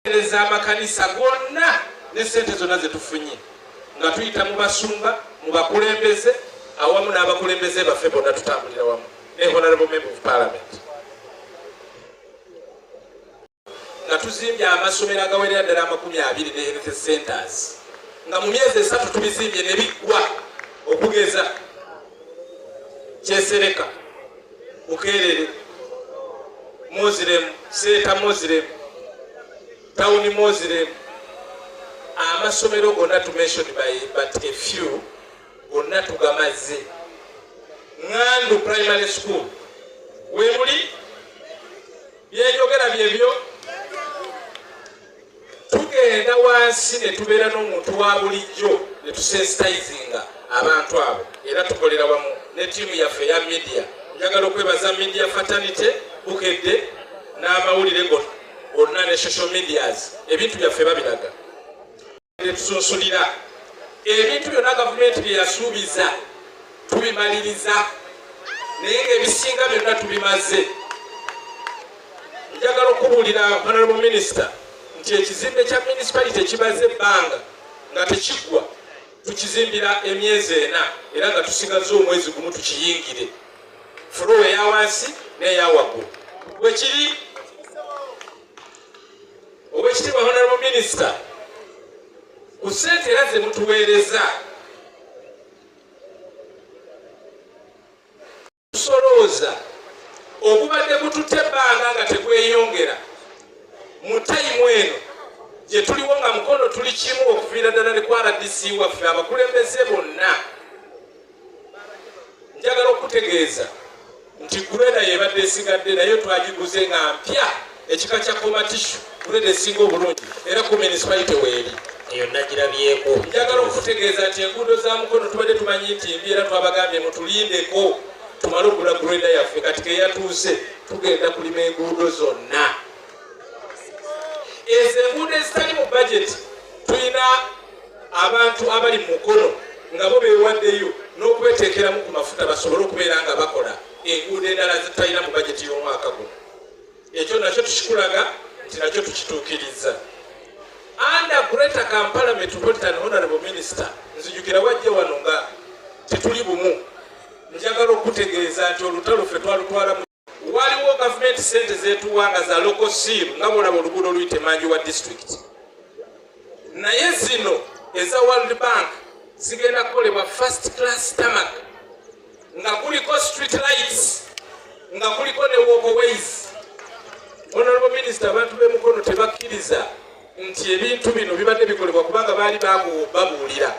Tuweereza amakanisa gonna ne ssente zonna ze tufunye nga tuyita mu basumba, mu bakulembeze awamu n'abakulembeze baffe bonna, tutambulira wamu ne Honorable Member of Parliament, nga tuzimbye amasomero agawerera ddala 20 ne health centers, nga mu myezi 3 tubizimbye ne biggwa, okugeza Kyesereka, Bukerere Muslim, Seeta Muslim, Town Muslim, amasomero gonna, to mention by but a few, gonna tugamaze. Ŋŋandu Primary School wemuli, byenjogera byebyo. Tugenda wansi ne tubeera n'omuntu wa bulijjo ne tusensitizinga abantu abo, era tukolera wamu ne ttiimu yaffe eya media. Njagala okwebaza media fraternity, Bukedde n'amawulire gonna ne social medias, ebintu byaffe babiraga. Tusunsulira ebintu byonna gavumenti bye yasuubiza, tubimaliriza, naye ng'ebisinga byonna tubimaze. Njagala okubuulira Honorable Minister nti ekizimbe kya municipality kimaze ebbanga nga tekiggwa, tukizimbira emyezi 4, era nga tusigaza omwezi 1 tukiyingire, floor eya wansi n'eya waggulu bwekiri. Owekitiibwa Honorable Minister, ku ssente era ze mutuweereza tusolooza ogubadde gututte ebbanga nga tegweyongera mu time eno gye tuliwo, nga Mukono tuli kimu, okuviira ddala ne ku RDC waffe, abakulembeze bonna. Njagala okutegeeza nti grader yebadde esigadde, naye twagiguze nga mpya, ekika kya Komatsu, grader esinga obulungi, era ku municipality weeri. Eyo nagirabyeko. Njagala okutegeeza nti enguudo za Mukono tubadde tumanyi nti mbi, era twabagambye mutulindeko tumale okugula grader yaffe. Kati keyatuuse, tugenda kulima enguudo zonna. Ezo enguudo ezitali mu budget, tulina abantu abali mu Mukono nga bo beewaddeyo n'okweteekeramu ku mafuta basobole okubeera nga bakola enguudo endala zetutalina mu budget y'omwaka guno. Ekyo nakyo tukikulaga nti nakyo tukituukiriza. Under Greater Kampala Metropolitan, Honorable Minister, nzijukira wajja wano nga tetuli bumu. Njagala okutegeeza nti olutalo ffe twalutwala mu waliwo gavumenti sente zetuwa nga za local seal, nga bwolaba oluguudo oluyita emanju wa district, naye zino eza World Bank zigenda kukolebwa first class tarmac, nga kuliko street lights, nga kuliko ne walkways. Honorable Minister, abantu b'eMukono tebakkiriza nti ebintu bino bibadde bikolebwa, kubanga baali babuulira,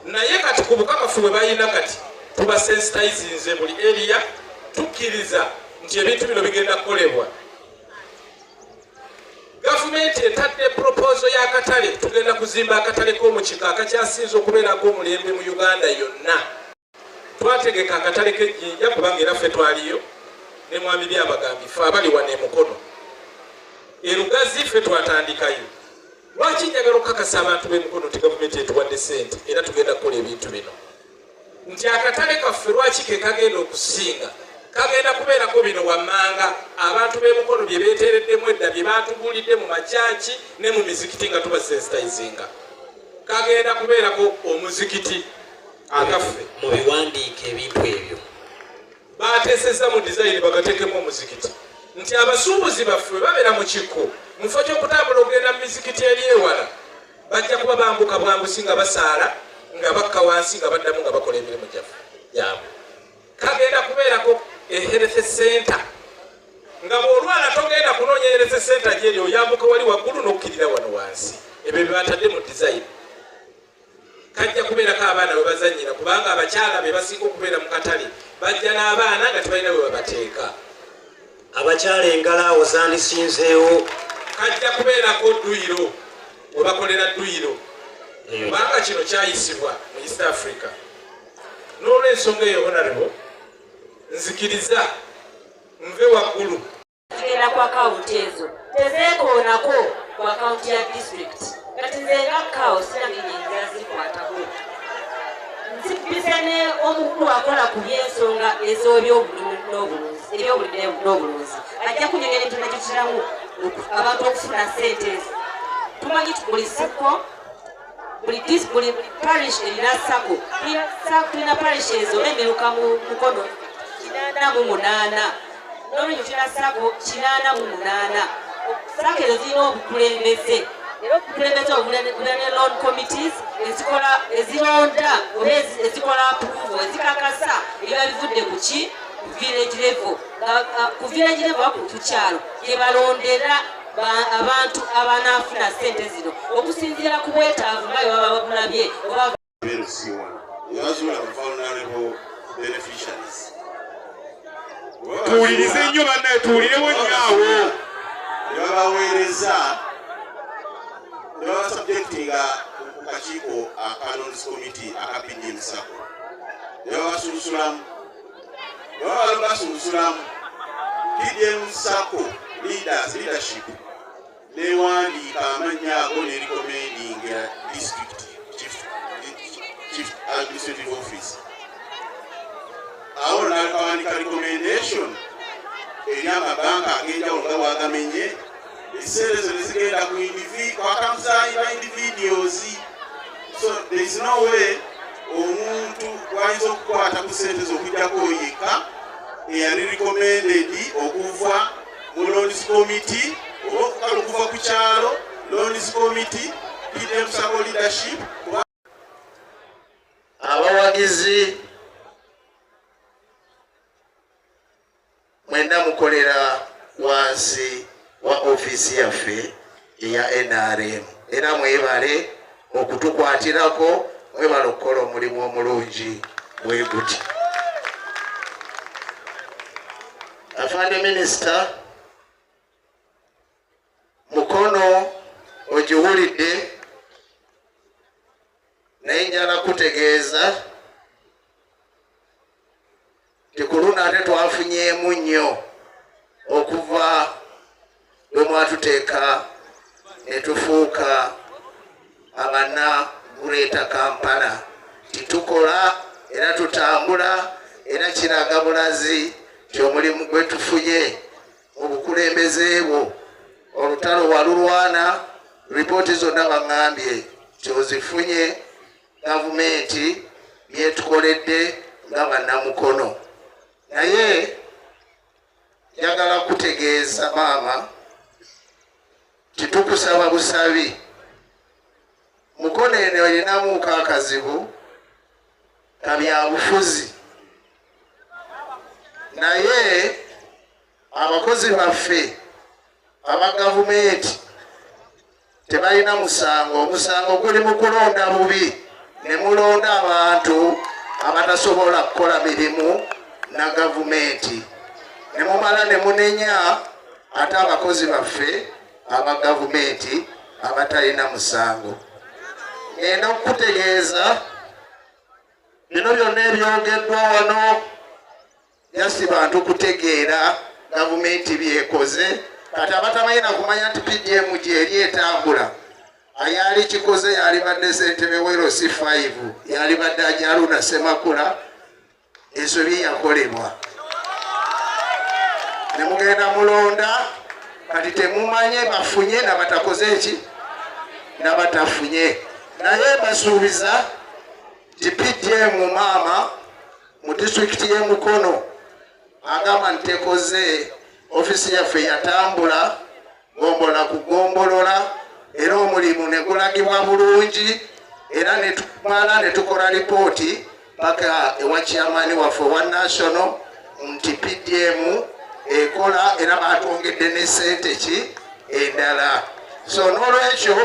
naye kati ku bukakafu bwe balina, kati tubasensitizinze buli area, tukkiriza nti ebintu bino bigenda kukolebwa. Gavumenti etadde proposal y'akatale, tugenda kuzimba akatale k'omukika akakyasinza okubeerako omulembe mu Uganda yonna. Twategeka akatale k'ejjinja, kubanga era ffe twaliyo ne mwami Byabagambi, ffe abali wano eMukono, erugazi ffe twatandikayo. Lwaki njagala okukakasa abantu b'eMukono nti gavumenti etuwadde sente era tugenda kukola ebintu bino, nti akatale kaffe lwaki ke kagenda okusinga, kagenda kubeerako bino wammanga abantu b'eMukono bye beeteereddemu edda, bye batubuulidde mu makyaki ne mu mizikiti nga tubasensitizinga. Kagenda kubeerako omuzikiti akaffe. Mu biwandiike ebintu ebyo. Bateesezza mu design bagateekemu omuzikiti, nti abasuubuzi baffe babeera mu kikko, mu kifo ky'okutambula okugenda mu mizikiti eri ewala, bajja kuba bambuka bwambusi nga basaala, nga bakka wansi, nga baddamu nga bakola emirimu gyaffe gyabwe. Kagenda kubeerako health center, nga bw'olwala togenda kunoonya health center gyeri, oyambuka wali waggulu n'okkirira wano wansi. Ebyo bye batadde mu design. Kajja kubeerako abaana bwe bazannyira, kubanga abakyala be basinga okubeera mu katale, bajja n'abaana nga tebalina bwe babateeka. Abakyala engalo awo zandisinzeewo. Kajja kubeerako dduyiro, we bakolera dduyiro, Eyo. kubanga kino kyayisibwa mu East Africa. N'olwensonga eyo, Honorable, nzikiriza nve waggulu. Zigenda ku akawunti ezo, tezeekoonako ku akawunti ya district. Kati nze nga CAO sina ngeri zikwatako, nzibbize ne omukulu akola ku byensonga ez'ebyobulimi n'obulunzi, ebyobulimi n'obulunzi, ajja kunyonyola ebintu nakyo kiramu abantu okufuna sente ezo. Tumanyi buli SACCO, buli parish erina SACCO. Tulina parish ezo emiruka mu Mukono 88. N'olwekyo tulina SACCO 88. SACCO ezo zirina obukulembeze. Era obukulembeze obulina ne loan committees ezikola, ezironda oba ezikola approval, ezikakasa ebiba bivudde ku ki? Village level. Ku village level ku kyalo gye balondera abantu abanaafuna ssente zino okusinziira ku bwetaavu nga bwe baba babulabye oba LC1 bazuula vulnerable beneficiaries. Tuwulirize nnyo bannaye, tuwulirewo nnyo awo. Ne babaweereza ne babasubjectinga ku kakiiko aka loans committee aka PDM SACCO, ne babasunsulamu. Ne baba basunsulamu, PDM SACCO leaders, leadership newandiika amannya ago ne recommendinga district chief administrative office. Awo nakawandiika recommendation eri amabanka ag'enjawulo nga bwagamenye. Ebiseera ezo ne zigenda ku ba individuals. So there is no way omuntu wayinza okukwata ku sente z'okujjako yekka eyali recommended okuva mu loans committee oba okukala okuva ku kyalo, loans committee, PDM SACCO leadership. Abawagizi mwenna mukolera wansi wa ofiisi yaffe eya NRM, era mwebale okutukwatirako, mwebale okukola omulimu omulungi bwe guti. Afande minisita, Mukono ogiwulidde, naye njala kutegeeza nti ku luno ate twafunyeemu nnyo okuva bwe mwatuteeka ne tufuuka abanna Greater Kampala. Titukola era tutambula, era kiraga bulazi nti omulimu gwe tufunye mu bukulembeze bwo, olutalo walulwana. Ripooti zonna baŋŋambye kyozifunye, gavumenti byetukoledde nga bannamukono. Naye njagala kutegeeza maama titukusaba busabi. Mukono eno erinamuuko akazibu kabyabufuzi, naye abakozi baffe aba gavumenti tebalina musango. Omusango guli mu kulonda bubi, ne mulonda abantu abatasobola kukola mirimu na gavumenti, ne mumala ne munenya ate abakozi baffe aba gavumenti abatalina musango. Ngenda okukutegeeza bino byonna ebyogeddwa wano jasi bantu kutegeera gavumenti byekoze. Kati abatamanyi na kumanya nti PDM gyeri etambula, ayali kikoze yalibadde ssentebe wa LC5, yalibadde Ajaruna Ssemakula. Ensobi yakolebwa ne mugenda mulonda, kati temumanye bafunye nabatakoze eki nabatafunye. Naye basuubiza nti PDM maama mu disitulikiti y'e Mukono agamba nti tekoze. Ofiisi yaffe yatambula gombola ku gombolola, era omulimu ne gulagibwa bulungi, era ne tumala ne tukola lipooti paka ewa chairman waffe owa national nti PDM ekola, era batwongedde ne ssente ki endala. So n'olwekyo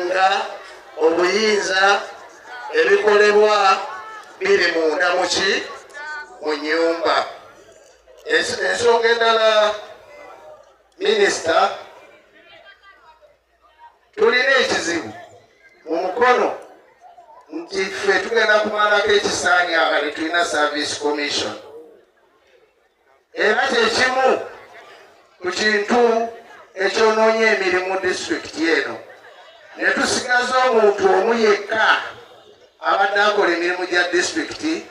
nga obuyinza ebikolebwa biri munda muki mu nnyumba. Ensonga endala, minisita, tulina ekizibu mu Mukono nti ffe tugenda kumalako ekisaanyi nga tetulina service commission, era kyekimu ku kintu ekyonoonya emirimu disitulikiti eno, ne tusigaza omuntu omu yekka abadde akola emirimu gya disitulikiti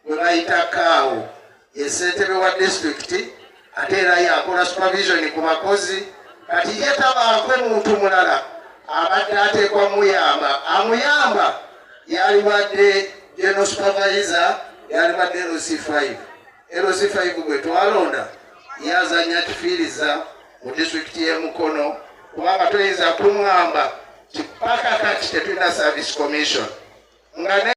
gwe bayita Kaawo, ye ssentebe wa disitulikiti, ate era yakola supervision ku bakozi. Kati ye tabaako muntu mulala abadde ateekwa muyamba, amuyamba yalibadde general supervisor, yalibadde LC5. LC5 gwe twalonda yazanya kifiiriza mu disitulikiti y'e Mukono, kubanga toyinza kuŋŋamba nti paka kati tetulina service commission nga ne